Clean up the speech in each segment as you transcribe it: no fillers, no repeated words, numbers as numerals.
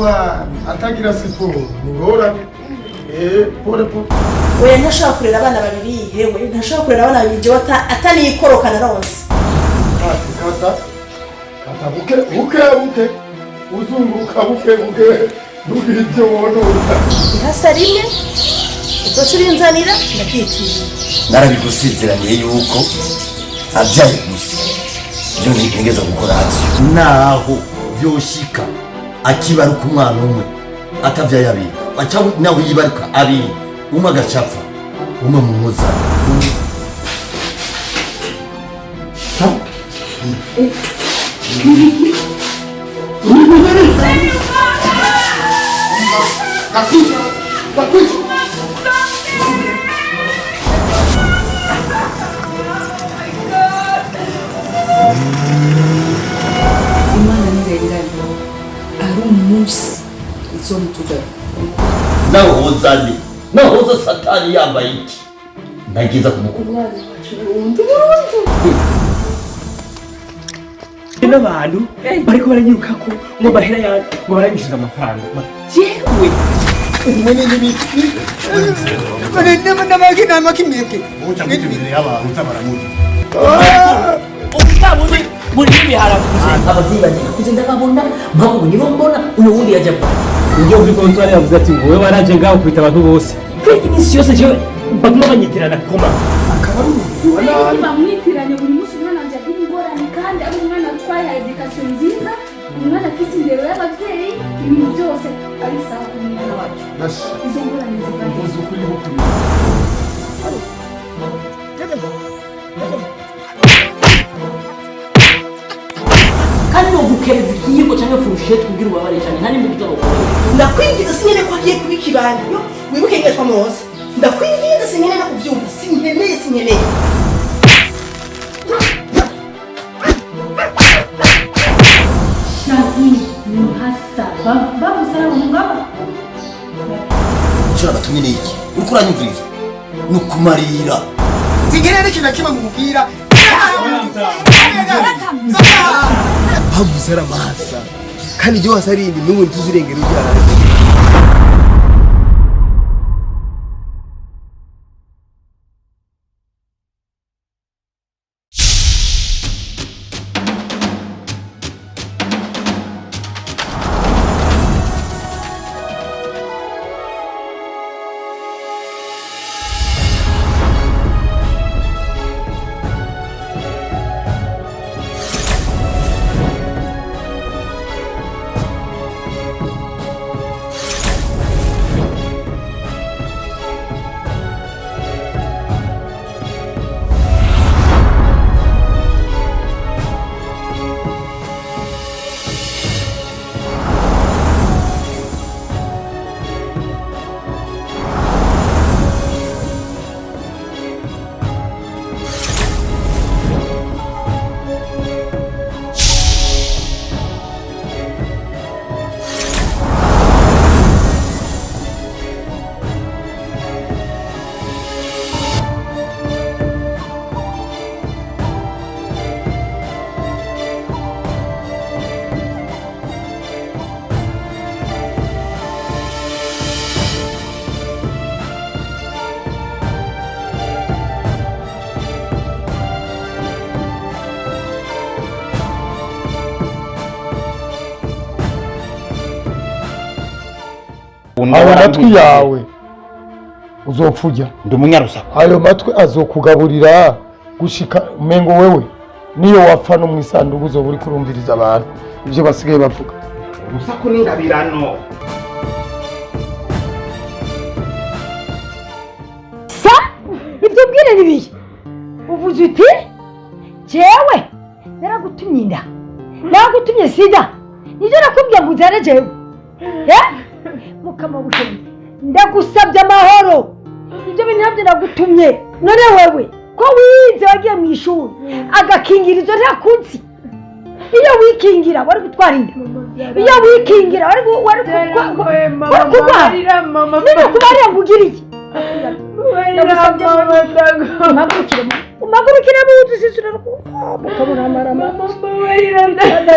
Umwana atagira siporo ni ngorane. Pole pole. Oya, ntashobora kurera abana babiri. Hewe, ntashobora kurera abana babiri jewe atanikoroka naronse. Kata kata kata, buke buke buke, uzunguka buke buke, ntugire ibyo wonona. Ihasa rimwe uzoca urinzanira, ndabyitiriye. Narabigusezeraniye yuko abyaye gusa ibyo ntigeze gukora atyo, naho vyoshika akibaruka umwana umwe atavyaye abiri, aca nawe yibaruka abiri, umwe agacapfa, umwe mumuzana. Ndakwica, ndakwica. Imana nirenganya, ari umunsi izomutugaruka. Nahoza ni nahoza Satani yambaye iki ntagiza kumukuru. Umwana wacu burundu burundu. N'abantu bariko baranyirukako ngo bahera yanjye, ngo baranyishyuza amafaranga jewe. Ubutabuzi buri n'ibiharaguze abavyeyi banje nakuze ndababona mpamvu nibo mbona uyo wundi yaje ava. Iyo kuri kontwari yavuze ati ngo wewe waraje ngaho kwita abantu bose kuri iminsi yose, jewe baguma banyitirana koma. Akaba ari umugizi wa nabi. Bamwitiranye buri munsi, umwana wanjye agira ingorane kandi ari umwana atwaye éducation nziza, umwana afite indero y'ababyeyi, ibintu byose ari sawa kuri umwana wacu. Izo ngorane ziva he? Uvuze ukuri bukuri. Kandi no gukereza ikiyiko cyangwa fourchette kugira ubabare cyane, nta nimba utarokoye. Ndakwinginze, sinkeneye ko agiye kuba ikibandi. Yo, wibuke ingene twamuronse. Ndakwinginze, sinkeneye no kuvyumva, sinkeneye, sinkeneye. Shahi muhasa babusara mugaba. Icyo nabatumye ni iki? Uriko uranyumviriza ni ukumarira. Sinkeneye n'ikintu na kimwe mumubwira. Bavuze aramasa kandi ibyo wasarindi n'ubu ntituzirengera ibyaha. Ayo matwi yawe uzopfa urya. Ndi umunyarusaku. Ayo matwi azokugaburira gushika umengo wewe niyo wapfa no mu isanduku uzoba uriko urumviriza abantu ibyo basigaye bavuga. Urusaku n'ingabirano. Sa ibyo bwire ni bihe uvuze uti jewe naragutumye inda, naragutumye sida, nibyo nakubwiye ngo uzane jewe. Eh? Mukama bushobozi, ndagusabye amahoro. Ibyo bintu nabyo nagutumye. None wewe ko wize, wagiye mu ishuri, agakingirizo ntakunzi, iyo wikingira wari gutwara inda? Iyo wikingira wari kurwara? Niba kubarira ngo ugire iki? Ndagusabye, umpagurukire, umpagurukire buzi sisura mukabura amarama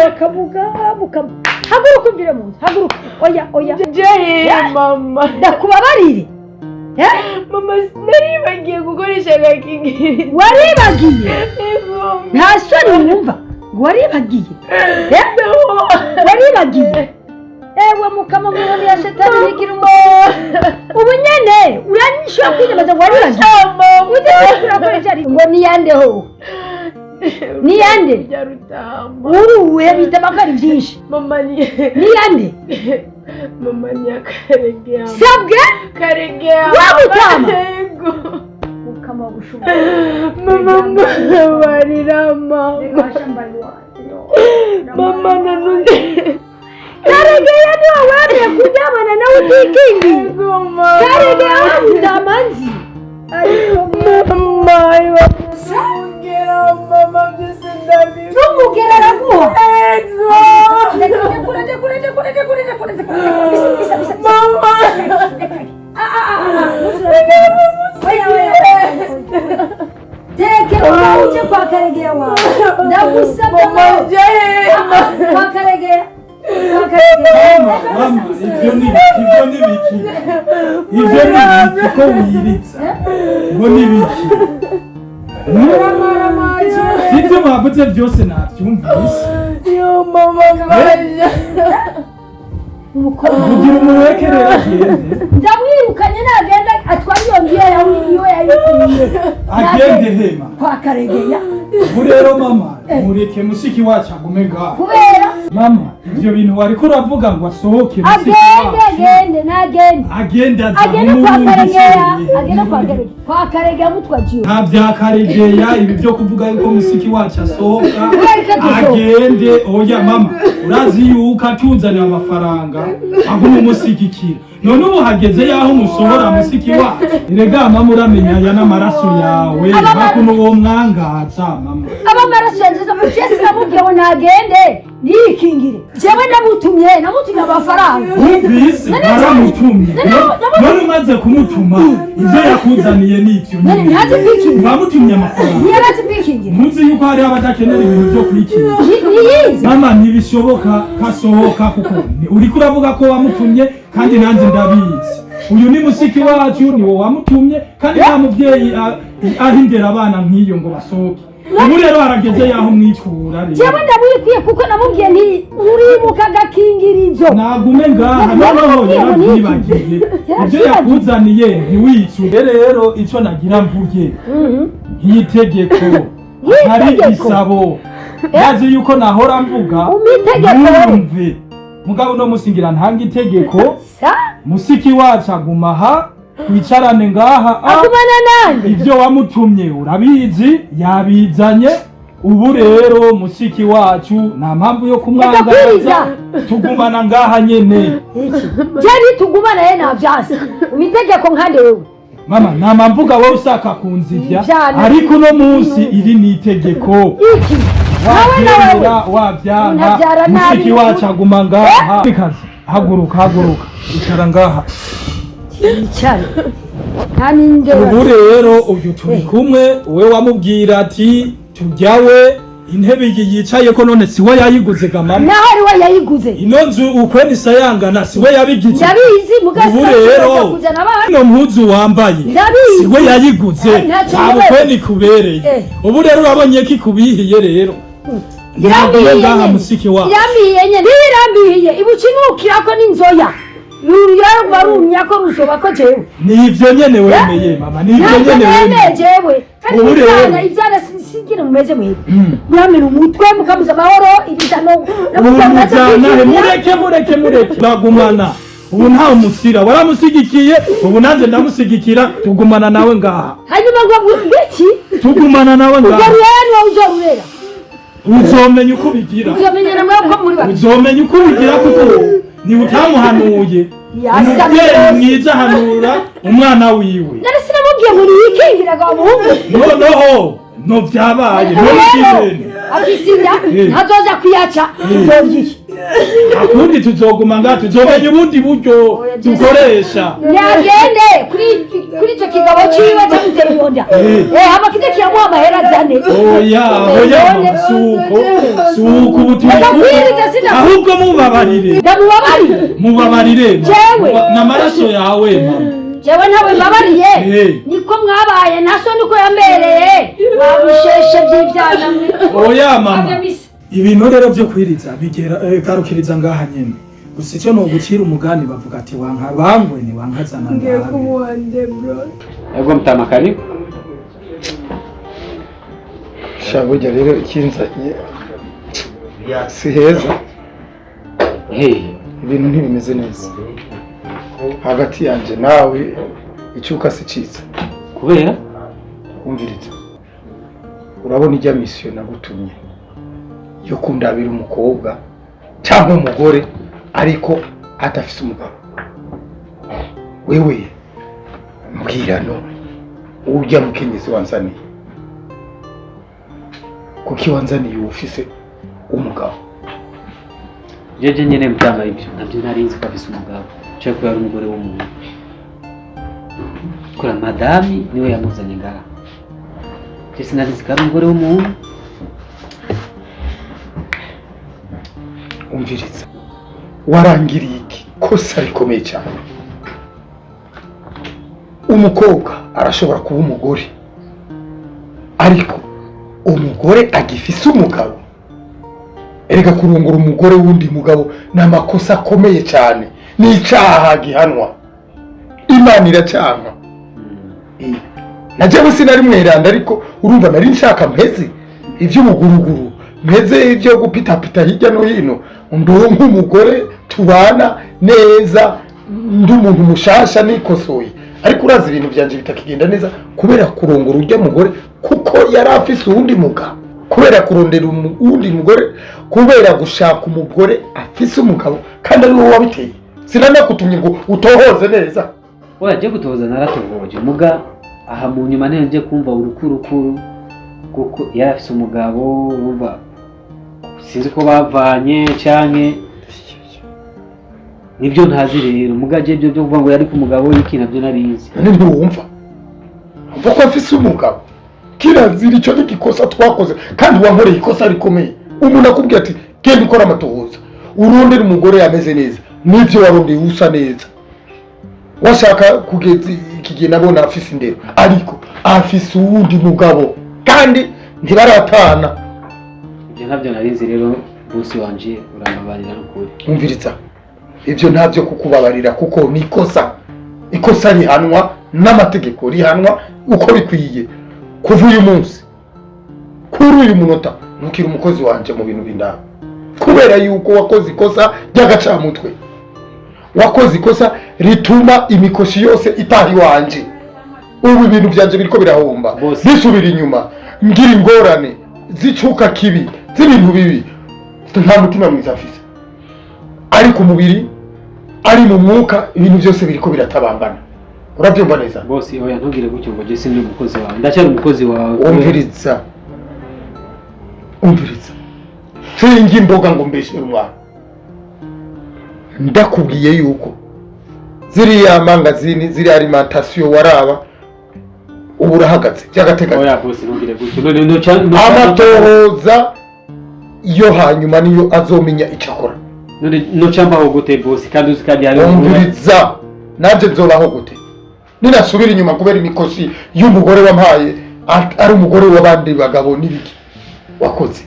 akabuga mukama. Haguruka umvire mu nzu, haguruka. Oya, oya. Jehe mama. Ndakubabarire. Mama, sinaribagiye gukoresha agakingirizo. Waribagiye? Nta soni wumva ngo waribagiye? Waribagiye? Ewe mukama, mubona ya shetani yigira umuntu. Ubu nyene uranyishura kwiyamaza ngo waribagiye? Uzi urakora ibyo ari ngo niyande ho? Niyande? Uruwe bita bakari byinshi. Mama ni Niyande? Mama ni Akaregeya. Sabwe? Karegeya. Wabutama? Yego. Mukama gushobora. Mama, mbabarira mama. Mama nanone. Karegeya niwe wemeye kuryamana nawe utikingiye. Karegeya wabutama nzi. Mama, mama byose ndabizi. Tumugera araguha. Yego. Mama. Teke uje kwa Karegeya wawe. Ndagusabye Mama, jehe. kwa Karegeya. Kwa Karegeya. Mama, ivyo ni ibyo ni biki? Ivyo ni biki ko wiritsa? Ngo ni biki? Ibyo mwavuze byose nabyumvise. Yo mama mbaje. Kugira umureke rero agende. Ndamwirukanye nagenda atwara iyo ngiyo yawe iyo yayikuye. Agende hema. Kwa Karegeya. Ubu rero mama, mureke mushiki wacu agume ngaho. Kubera Mama, ivyo bintu wariko uravuga ngo asohoke mushiki agende wacu. Agende nagende. Agende aza Agende kwa nk'umurundi Karegeya. se. Agende kwa Karegeya. Kwa Karegeya mutwajiwe. Nta bya Karegeya, ibi byo kuvuga yuko mushiki wacu asohoka. Kubera ko adasohoka. Agende, oya mama, urazi yuko atuzanira amafaranga aguma umusigikira. None ubu hageze yaho umusohora mushiki wacu. Erega mama, uramenya aya n'amaraso yawe, hakuno uwo mwangaza mama. Aba maraso yanjye Jesi namubwiye ngo nagende niyikingire. Jewe namutumye amafaranga. Wumvise waramutumye, none umaze kumutuma ivyo yakuzaniye n'ivyo None ntazi kwikingira. Wamutumye amafaranga. Ntiyarazi kwikingira. Ntuzi yuko hariho abadakenera ibintu vyo kwikingira? Ntiyizi. Mama, ntibishoboka kasohoka kuko uriko uravuga ko wamutumye kandi nanjye ndabizi. Uyu ni mushiki wacu, ni wowe wamutumye kandi nta muvyeyi ahindera abana nk'iyo ngo basohoke. Ubu rero harageze yaho mwikura rero. Jewe ndamwikwiye kuko namubwiye nti uribuka agakingirizo. Nagume ngaha noneho yaravyibagiye ivyo yakuzaniye, ntiwicure rero. Ico nagira mvuge nk'itegeko hari Nk'itegeko? isabo yazi yuko nahora mvuga Umitegeko? mwumve. Mugabo uno musi ngira ntanga itegeko. Sa? Musiki wacu aguma aha, twicarane ngaha. Agumana nande? Ivyo wamutumye urabizi, yabizanye. Ubu rero mushiki wacu nta mpamvu yo kumwangaza, Ndakwiriza. tugumana ngaha nyene. Je nitugumana ye navyanse. Umitegeko nkande wewe. Mama, nta mpamvu wowe ushaka kunzivya, Vyane. ariko uno munsi iri ni itegeko. Iki? Nawe nawe. Wavyemera wavyanga, Unavyara nabi. mushiki wacu aguma ngaha. Kazi, haguruka, haguruka, icara ngaha. Yicare. Nta n'indero. Ubu rero uyu turi kumwe, we wamubwira ati tujyawe intebe iyi yicayeko, none siwe yayiguze ga mama? Naho ari we yayiguze. Ino nzu ukwene isayangana siwe yabigize? Ndabizi mugasa. Ubu rero kuzana abana. ino mpuzu wambaye Ndabizi. siwe yayiguze? Ntacyo Nta nyobewe. bukweni ikubereye. Ubu rero urabonye ko ikubihiye rero, ntagume Irambihiye ngaha nyene. mushiki wacu. Irambihiye nyene. Irambihiye. Ibucinukirako n'inzoya. Rurya rumya ko ruzoba ko jewe. Ni ivyo nyene wemeye mama, ni ivyo Ntabwo nyene nemeye wemeye. jewe. Kandi Ubu rero- ivyana ivyana singira mumeze mwebwe. Muramena umutwe mukabuza amahoro ibizano. Umujyana he? Mureke, mureke, mureke, bagumana. Ubu ntawe umusira, waramusigikiye, ubu nanjye ndamusigikira, tugumana nawe ngaha. Hanyuma ngo ngiki? Tugumana nawe Urwo ngaha. rurera niwowe uzorurera. Uzomenya uko ubigira. Uzomenya namwe ko muri babiri. Uzomenya uko ubigira kuko ni utamuhanuye. Yasa Umubyeyi rwose. mwiza ahanura umwana wiwe. Nari sinamubwiye ngo niyikingiraga wa muhungu. Noneho no byabaye none Rero ikibintu afise inda ntazoza kuyaca. Uzorya iki? Akundi tuzoguma ngaha, tuzomenya ubundi buryo dukoresha. Yagende kuri ico kigabo ciwe camutera iyo nda. Hama kize kiramuha amahera azane. Oya, oya, suko suko ubu turi Ndakwiriza ahubwo mubabarire. Ndamubabarire. Mubabarire. Jewe. N'amaraso yawe mama. Jewe ntawe mbabariye. Niko mwabaye naso niko yambereye. Babusheshe by'ivyana mwe. Oya mama. Ibintu rero byo kwiriza bigera garukiriza ngaha nyene. Gusa icyo no gucira umugani bavuga ati wanka bangwe ni wankazana Ngiye ndabe. kumuhande bro. Ego mutama karibu. Sha burya rero ikinzanye si heza. Ibintu ntibimeze neza hagati yanjye nawe, icyuka si cyiza. Kubera? Wumviriza, urabona ijya misiyo nagutumye yo kundabira umukobwa cyangwa umugore ariko adafise umugabo. Wewe mbwira none, urya mukenyezi wanzaniye, kuki wanzaniye ufise umugabo? Jeje nyene mutama ibyo ntabyo nari nzi ko afise umugabo cyangwa ko yari umugore w'umuntu. Kora madami niwe yamuzanye ngaha. Je sinari nzi ko ari umugore w'umuntu. Umviriza, warangiriye iki kosa rikomeye cyane. Umukobwa arashobora kuba umugore, ariko umugore agifise umugabo. Erega kurongora umugore w'undi mugabo ni amakosa akomeye cyane, ni icyaha gihanwa, Imana iracyanka. Najyewe sinari mweranda, ariko urumva nari nshaka mpeze iby'ubuguruguru, mpeze ibyo gupitapita hirya no hino, ndonke umugore tubana neza, ndi umuntu mushasha nikosoye. Ariko urazi ibintu byanje bitakigenda neza kubera kurongora urya mugore, kuko yari afise uwundi mugabo, kubera kurondera uwundi mugore, kubera gushaka umugore afise umugabo kandi ari wowe wabiteye. Sinanakutumye ngo utohoze neza. Oya je gutohoza naratohoje, muga aha mu nyuma niho nje kumva urukurukuru kuko yari afise umugabo, urumva sinzi ko bavanye canke nibyo ntazi rero. Muga je ibyo byo kuvuga ngo yari ku mugabo iki nabyo narizi. None ntiwumva umva ko afise umugabo? Kirazira, icyo ni igikosa twakoze kandi wankoreye ikosa rikomeye. Umuntu akubwiye ati genda ukora amatohoza urondere umugore yameze neza, n'ibyo warondeye usa neza, washaka kugeza iki gihe nabona afise indero, ariko afise uwundi mugabo kandi ntibaratana. Ibyo ntabyo narizi rero bosi wanje, urambabarira n'ukuri. Umviriza, ibyo ntabyo kukubabarira kuko ni ikosa. Ikosa rihanwa n'amategeko, rihanwa uko bikwiye. Kuva uyu munsi, kuri uyu munota, ntukiri umukozi wanje mu bintu bindaba, kubera yuko wakoze ikosa ry'agacamutwe, wakoze ikosa rituma imikoshi yose itaha iwanje. Ubu ibintu byanje biriko birahomba, bisubira inyuma, ngira ingorane z'icuka kibi, z'ibintu bibi. Nta mutima mwiza mfise, ari ku mubiri, ari mu mwuka, ibintu byose biriko biratabangana. Urabyumva neza? Bosi oya ntugire gutyo ngo je sindi umukozi wawe, ndacyari umukozi wawe. Umviriza, umviriza, singi imboga ngo mbeshere umwana. Ndakubwiye yuko ziriya mangazini, ziriya alimentation waraba, ubu urahagaze by'agateganyo. Oya bosi ntugire gutyo none no Amatohoza yo hanyuma niyo azomenya icyo akora. None nocambaho gute bosi kandi uzi kandi hari Umviriza, nanje nzobaho gute ninasubira inyuma kubera imikosi y'umugore wampaye ari umugore w'abandi bagabo n'ibiki wakoze?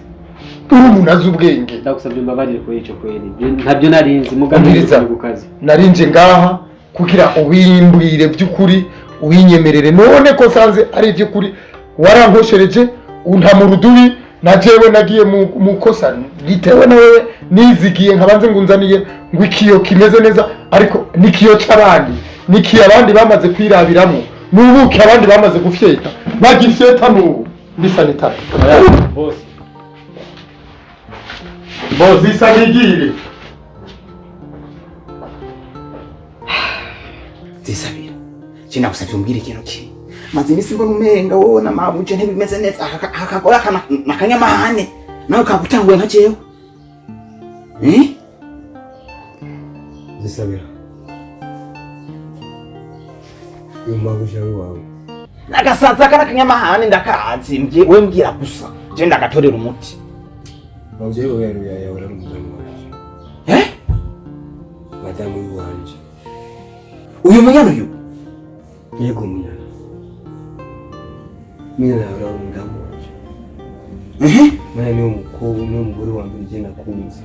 Uri umuntu azi ubwenge. Ndagusabye mbabarire kuri ico kweli, ntabyo narinzi muga Umviriza, ndi ku kazi. Narinje ngaha kugira ubimbwire by'ukuri, ubinyemerere. None ko sanze ari iby'ukuri, warankoshereje unta mu rudubi, na jewe nagiye mu kosa ritewe na wewe, nizigiye nkabanze ngunzaniye ngo ikiyo kimeze neza, ariko nikiyo c'abandi, nikiyo abandi bamaze kwirabiramo, n'ubuki abandi bamaze gufyeta, bagifyeta n'ubu bisanitara. Bosi bosi isa nk'igire. Zisabira, je nagusavye umbwire ikintu kimwe. Maze iminsi mbona umenga wowe na mabuje ntibimeze neza, akagora nakanyamahane nawe kagutanguye nka jewe. Nzisabira, uyu mabuja wawe. Nagasaza kana kanyamahane ndakazi, we mbwira gusa je ndagatorera umuti. Mabuja wawe yahora ari umudamu wanje. Eh? Madamu wanje. Uyu munyana uyu? Yego, munyana. Munyana yahora ari umudamu wanje. Munyana niwe mukobwa, niwe mugore wa mbere je nakunze.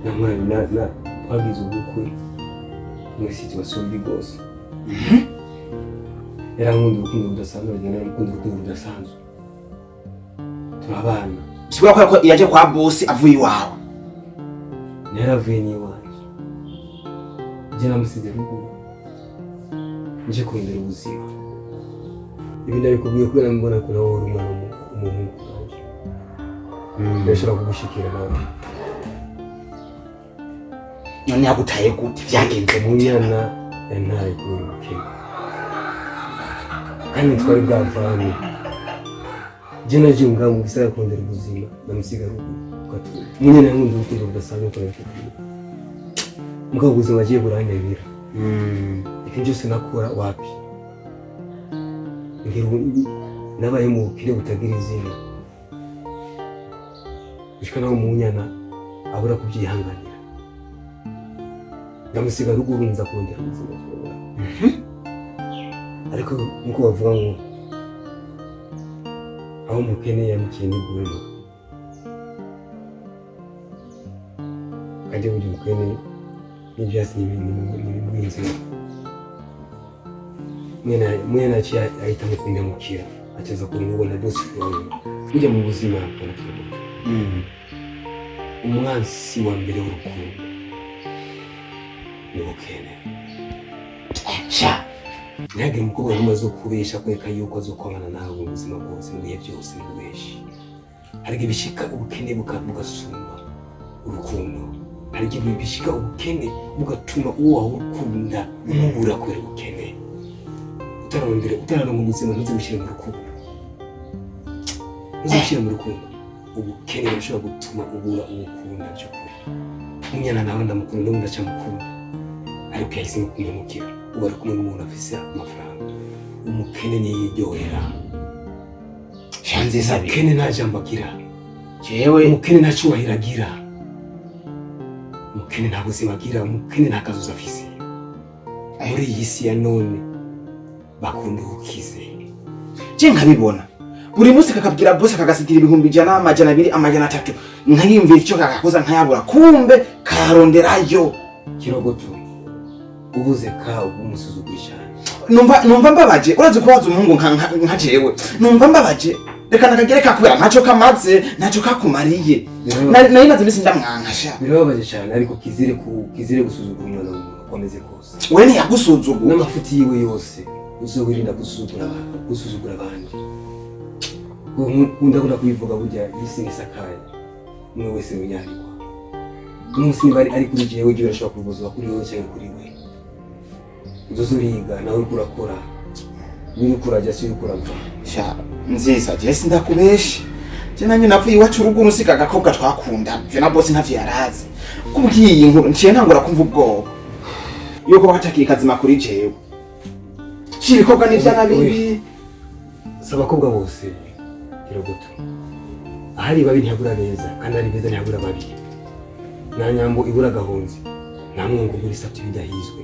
Na mwana na twagize ubukwe muri situation mbi rwose. Yarankunda urukundo rudasanzwe, bagenda naramukunda urukundo rudasanzwe, turabana. Bisigura ko yaje kwa bosi avuye iwawe? Yaravuye n'iwanje, je namusize ruguru nje kurondera ubuzima. Ibi ndabikubwiye kubera mbona ko nawe uri umwana w'umuhungu wanje, ndashobora kugushikira nawe. None yagutaye gute? Vyagenze gute? Munyana yantaye kubera ubukene, kandi twari bwavanye. Je naje ngaha mu gisagara kurondera ubuzima, ndamusiga ruguru. Munyana yankunda urukundo rudasanzwe, nkuko nabikubwiye. Mugabo ubuzima agiye buranyabira, ibintu byose nakora wapi. Ngira ubu nabaye mu bukene butagira izina, gushika naho Munyana abura kubyihanganira, ndamusiga ruguru nza kurondera ubuzima. Ariko nkuko bavuga ngo aho umukene yamukiye ni bwuma, kandi burya ubukene n'ibyatsi n'ibimuhinzira. Munyana yaciye ahitamo kunyamukira, acaza kumubona bose wawe. Burya mu buzima umwansi wa mbere w'urukundo ni ubukene. Sha. Ntihagire umukobwa n'umwe azokubesha kwereka yuko azokwamana nawe mu buzima bwose, mu bihe byose, mu benshi. Hari igihe bishika ubukene bugasumba urukundo. Hari igihe bishika ubukene bugatuma uwo wahora ukunda umubura kubera ubukene. Utararondera, utararonka ubuzima, ntuzibushyire mu rukundo, ntuzibushyire mu rukundo. Ubukene burashobora gutuma ubura uwo ukunda by'ukuri. Munyana nawe ndamukunda, n'ubu ndacamukunda, ariko yahisemo kumpemukira. Ubu ari kumwe n'umuntu afise amafaranga. Umukene ntiyiryohera. Sha, Nzisabira. Umukene nta jambo agira. Jewe Umukene nta cyubahiro agira. Umukene nta buzima agira. Umukene nta kazoza afise. Muri iyi si ya none bakunda ukize. Je nkabibona buri munsi kakabwira bosi, kagasigira 100,000, 200, 300, nkayiyumvira icyo kakakoza nkayabura, kumbe karonderayo. Kirogoto, ubuze ka umusuzuguye cyane. Numva mbabaje. Urazi kubaza umuhungu nka jewe, numva mbabaje. Reka nakagere kakubera ntacyo kamaze, ntacyo kakumariye. Nari maze iminsi ndamwanka sha. Birababaje cyane, ariko kizire gusuzugura umwana w'umuntu uko ameze kose. We ntiyagusuzugura. N'amafuti yiwe yose, uzowirinda gusuzugura abandi. Ndakunda kubivuga, burya iyi si ntisakaye, umwe wese winyarikwa. Umunsi niba ari kuri jewe, jewe urashobora kubuzwa kuri wowe cyangwa kuri we. Uzoza uriga nawe, uriko urakora, niba uriko urajya si uriko urava. Sha Nziza, je sindakubeshe, je nanjye navuye iwacu ruguru nsiga agakobwa twakunda. Ivyo na bosi ntavyo yarazi. Kubwiye iyi nkuru nciye ntangura kumva ubwoba yuko batakiri kazima kuri jewe. Shi, ibikobwa n'ivyana bibi. Si abakobwa bose, Kirogoto. Ahari babi ntihabura beza, kandi ahari beza ntihabura babi. Nta nyambo ibura agahonzi, nta mwongo ubura isabye bidahizwe.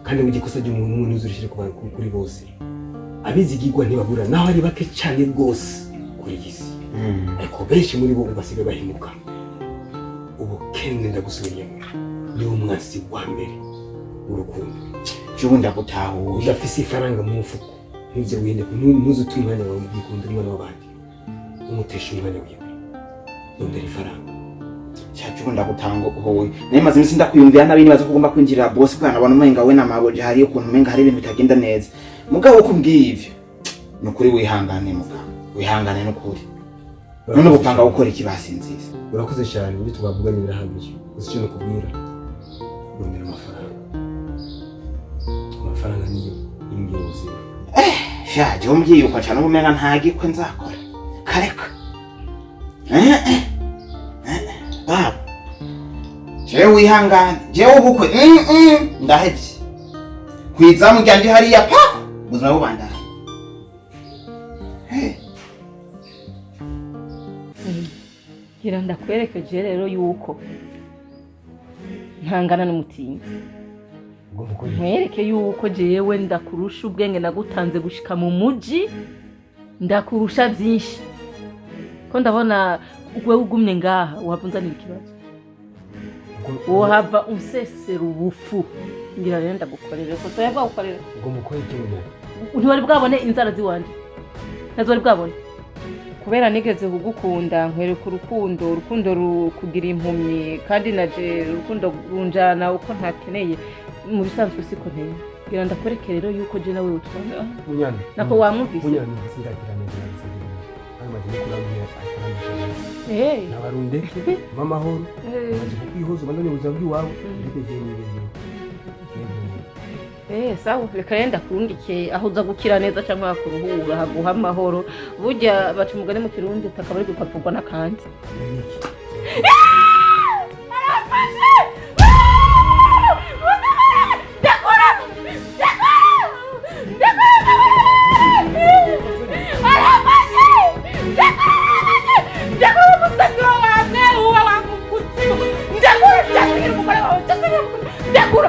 Kandi burya ikosa ry'umuntu umwe ntuzurishire kuri bose. Abizigirwa ntibabura, naho ari bake cyane rwose kuri iyi si, ariko benshi muri bo basigaye bahemuka. Ubukene, ndagusubiyemo, niwo mwansi wa mbere w'urukundo. Jewe ndagutahuye. Udafise ifaranga mu mufuko, ntuze wihende, ntuze ute umwanya wawe mu gukunda umwana w'abandi, umutesha umwanya wiwe. Rondera ifaranga. Sha, jewe ndagutanguye. Naye maze iminsi ndakwiyumvira nabi, nibaza ko ugomba kwinjirira bosi, kubera nabona umenga we na mabuja hariyo ukuntu umenga hari ibintu bitagenda neza. Mugabo kubwiye ivyo, ni ukuri wihangane, mugabo wihangane n'ukuri. None ubupanga gukora iki basi, Nziza? Urakoze cyane, ibyo twavuganye birahagije. Gusa icyo nakubwira, rondera amafaranga. Amafaranga niyo ingi y'ubuzima. Sha, jewe mbyiyuka cyane ubumenga nta gikwe nzakora kareka. Eh eh eh, baba, je Jewe wihangane, jewe ubukwe ndahevye. Kwizamu ryanje hariya pa ubuzima bubandanya. Ngira ndakwerekeje rero yuko ntangana n'umutinzi. Nkwereke yuko jewe ndakurusha ubwenge, nagutanze gushika mu muji, ndakurusha byinshi. Ko ndabona wewe ugumye ngaha wavunzanira ikibazo, wohava unsesera ubufu. Ngira rero ndagukorere ko toya bwagukorera. Ugomba gukora iki munyana? Ntiwari bwabone inzara ziwanje, ntazo wari bwabone. Kubera nigeze kugukunda nkwereka urukundo, urukundo rukugira impumyi, kandi naje urukundo runjana uko ntakeneye. Mu bisanzwe siko nteye. Ngira ndakwereke rero yuko je nawe utwara. Munyana. Nako wamwumvise? Munyana sindakira neza nabisabye. Ayo mazina kurambira akarambisha. Nabarundeke mamahoro. Maze kukwihoza ubandanye ubuzima bw'iwawe ndetse je nibereho. Sawa, reka rero ndakurungike aho uza gukira neza cyangwa hakuruhura haguha amahoro. Burya baca umugani mu Kirundi utakaba ariko ukavugwa n'akandi. Arafashe! Ndakora! Ndakora! Arafashe! Ndakora! Ndakora umusatsi wawe uba wamukutsimu. Ndakora! Ndasigira umugore wawe! Ndasigira umugore! Ndakora!